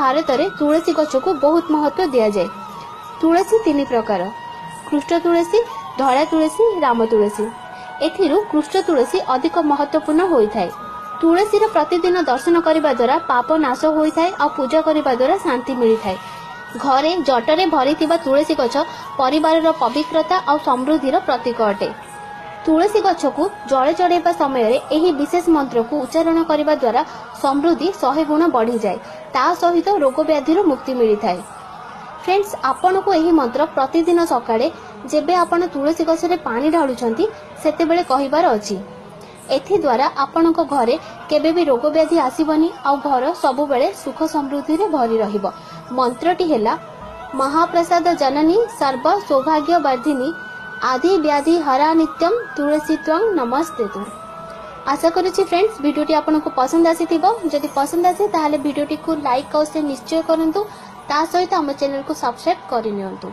ଭାରତରେ ତୁଳସୀ ଗଛକୁ ବହୁତ ମହତ୍ତ୍ୱ ଦିଆଯାଏ। ତୁଳସୀ 3 ପ୍ରକାର, କୃଷ୍ଣ ତୁଳସୀ, ଧଳା ତୁଳସୀ, ରାମ ତୁଳସୀ। ଏଥିରୁ କୃଷ୍ଣ ତୁଳସୀ ଅଧିକ ମହତ୍ତ୍ୱପୂର୍ଣ୍ଣ ହୋଇଥାଏ। ତୁଳସୀର ପ୍ରତିଦିନ ଦର୍ଶନ କରିବା ଦ୍ୱାରା ପାପ ନାଶ ହୋଇଥାଏ ଆଉ ପୂଜା କରିବା ଦ୍ୱାରା ଶାନ୍ତି ମିଳିଥାଏ। ଘରେ ଜଟରେ ଭରିଥିବା ତୁଳସୀ ଗଛ ପରିବାରର ପବିତ୍ରତା ଆଉ ସମୃଦ୍ଧିର ପ୍ରତୀକ ଅଟେ। ତୁଳସୀ ଗଛକୁ ଜଳ ଚଢ଼ାଇବା ସମୟରେ ଏହି ବିଶେଷ ମନ୍ତ୍ରକୁ ଉଚ୍ଚାରଣ କରିବା ଦ୍ୱାରା ସମୃଦ୍ଧି 100 ଗୁଣ ବଢ଼ିଯାଏ, ତା ସହିତ ରୋଗ ବ୍ୟାଧିରୁ ମୁକ୍ତି ମିଳିଥାଏ। ଫ୍ରେଣ୍ଡସ୍, ଆପଣଙ୍କୁ ଏହି ମନ୍ତ୍ର ପ୍ରତିଦିନ ସକାଳେ ଯେବେ ଆପଣ ତୁଳସୀ ଗଛରେ ପାଣି ଢାଳୁଛନ୍ତି ସେତେବେଳେ କହିବାର ଅଛି। ଏଥିଦ୍ୱାରା ଆପଣଙ୍କ ଘରେ କେବେ ବି ରୋଗ ବ୍ୟାଧି ଆସିବନି ଆଉ ଘର ସବୁବେଳେ ସୁଖ ସମୃଦ୍ଧିରେ ଭରି ରହିବ। ମନ୍ତ୍ରଟି ହେଲା ମହାପ୍ରସାଦ ଜନନୀ ସର୍ବ ସୌଭାଗ୍ୟ ବର୍ଦ୍ଧିନୀ ଆଦି ବ୍ୟାଧି ହରା ନିତ୍ୟମ ତୁଳସୀ ତ୍ୱଂ ନମସ୍ତେତୁ। ଆଶା କରୁଛି ଫ୍ରେଣ୍ଡସ୍, ଭିଡ଼ିଓଟି ଆପଣଙ୍କୁ ପସନ୍ଦ ଆସିଥିବ। ଯଦି ପସନ୍ଦ ଆସେ ତାହେଲେ ଭିଡ଼ିଓଟିକୁ ଲାଇକ୍ ଆଉ ସେୟାର ନିଶ୍ଚୟ କରନ୍ତୁ, ତା ସହିତ ଆମ ଚ୍ୟାନେଲକୁ ସବସ୍କ୍ରାଇବ୍ କରିନିଅନ୍ତୁ।